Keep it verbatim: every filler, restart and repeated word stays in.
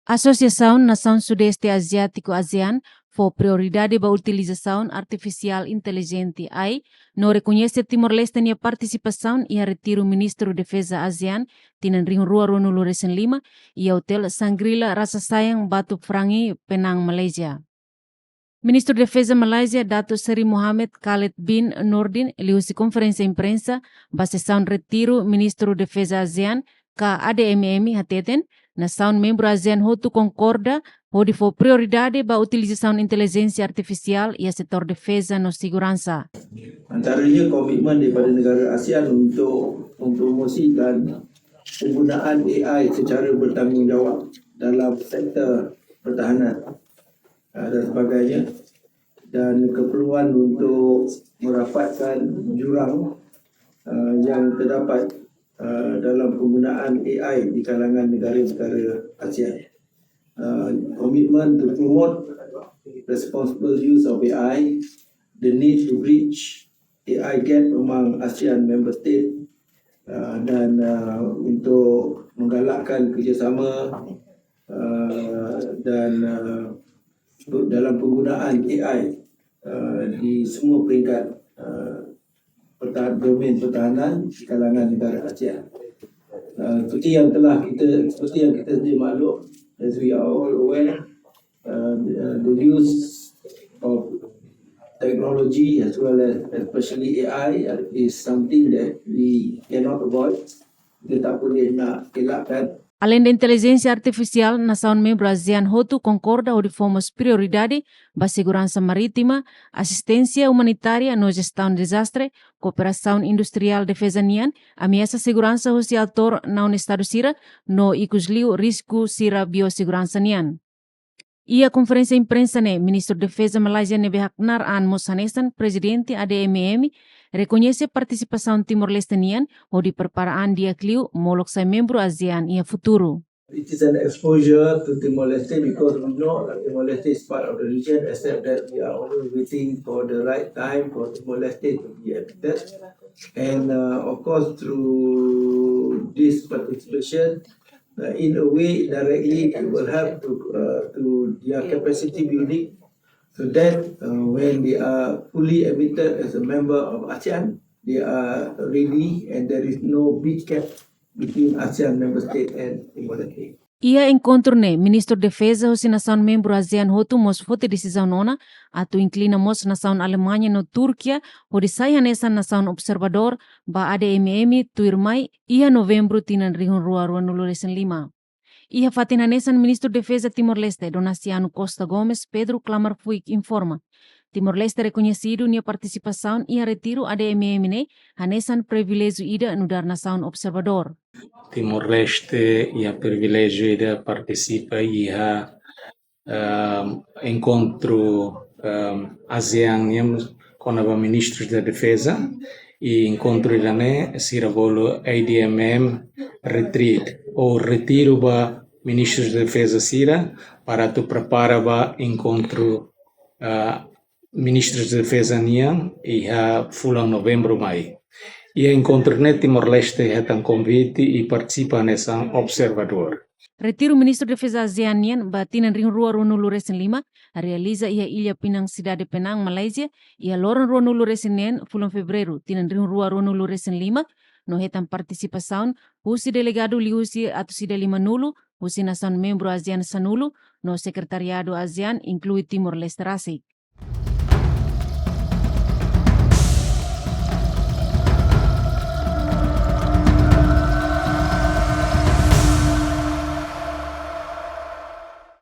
Asosiasaun Nasaun Sudeste Aziátiku ASEAN fó prioridade ba utilizasaun artifisiál intelijente A I no rekoñese Timor-Leste nia partisipasaun iha retiru Ministru Defeza ASEAN tinan rihun rua ruanulu resin lima iha Hotel Shangri-La Rasa Sayang, Batu Pelangi, Penang, Malázia. Ministru Defeza Malázia, Datuk Seri Mohammed Khaled bin Noordin, liuhusi konferénsia imprensa ba sesaun retiru Ministru Defeza ASEAN ka A D M M hateten, nasaun membru ASEAN hotu konkorda hodi fó prioridade ba utilizasaun intelijénsia artifisiál iha setór defeza no seguransa. Antaranya komitmen daripada negara ASEAN untuk mempromosikan penggunaan A I secara bertanggungjawab dalam sektor pertahanan, ah, dan sebagainya, dan keperluan untuk merapatkan jurang, ah, yang terdapat, ah, dalam penggunaan A I di kalangan negara-negara ASEAN. Uh, commitment to promote responsible use of A I, the need to bridge A I gap among ASEAN member state, uh, dan, uh, untuk menggalakkan kerjasama, uh, dan, uh, dalam penggunaan A I, uh, di semua peringkat, uh, pertahan-, domain pertahanan di kalangan negara ASEAN. Uh, seperti yang telah kita, seperti yang kita sedia maklum, as we are all aware, uh, the, uh, the use of technology as well as especially A I is something that we cannot avoid. Kita tak boleh nak elakkan. Aleinde intelijénsia artifisiál, nasaun membru ASEAN hotu konkorda hodi fó mós prioridade ba seguransa marítima, asisténsia umanitária no jestaun dezastre, kooperasaun industriál defeza nian, ameasa seguransa husi atór naun Estadu sira, no ikusliu risku sira bioseguransa nian. Iha konferénsia imprensa ne'e, Ministru Defeza Malázia ne'ebé haknaar an mós hanesan Prezidente A D M M rekoñese partisipasaun Timor-Leste nian hodi prepara an di'ak liu molok sai membru ASEAN iha futuru. It is an exposure to Timor-Leste because we know that Timor-Leste is part of the region, except that we are only waiting for the right time for Timor-Leste to be admitted. And, uh, of course, through this participation, uh, in a way, directly, it will help to, uh, to their capacity building, so that, uh, when they are fully admitted as a member of ASEAN, they are ready and there is no big gap between ASEAN member state and Timor-Leste. Iha enkontru ne'e, Ministru Defeza husi nasaun membru ASEAN hotu mós foti desizaun ona atu inklui mós nasaun Alemaña no Turkia hodi sai hanesan nasaun observadór ba A D M M tuirmai iha Novembru tinan rihun rua ruanulu resin lima. Iha fatin hanesan, Ministru Defeza Timor-Leste, Donaciano Costa Gomes Pedro Klamar Fuik informa, Timor-Leste rekoñesidu nia partisipasaun iha retiru A D M M ne'e hanesan priviléjiu ida nu'udar nasaun observadór. Timor-Leste iha priviléjiu ida partisipa iha, ehm, enkontru, ehm, ASEAN nian kona-ba ministrus da defeza, i enkontru ida-ne'e sira bolu A D M M retreat, ou retiru ba ministrus da defeza sira, para atu prepara ba enkontru, ah, ministrus da defeza nian iha fulan Novembru mai. Iha enkontru ne'e Timor-Leste hetan konvite i partisipa hanesan observadór. Retiru Ministru Defeza ASEAN nian ba tinan rihun rua ruanulu resin lima realiza iha Illa Pinang, sidade Penang, Malázia, iha loron ruanulu resin neen fulan Fevereiru tinan rihun rua ruanulu resin lima, no hetan partisipasaun husi delegadu liuhusi atus ida limanulu husi nasaun membru ASEAN sanulu, no sekretariadu ASEAN inklui Timor-Leste rasik.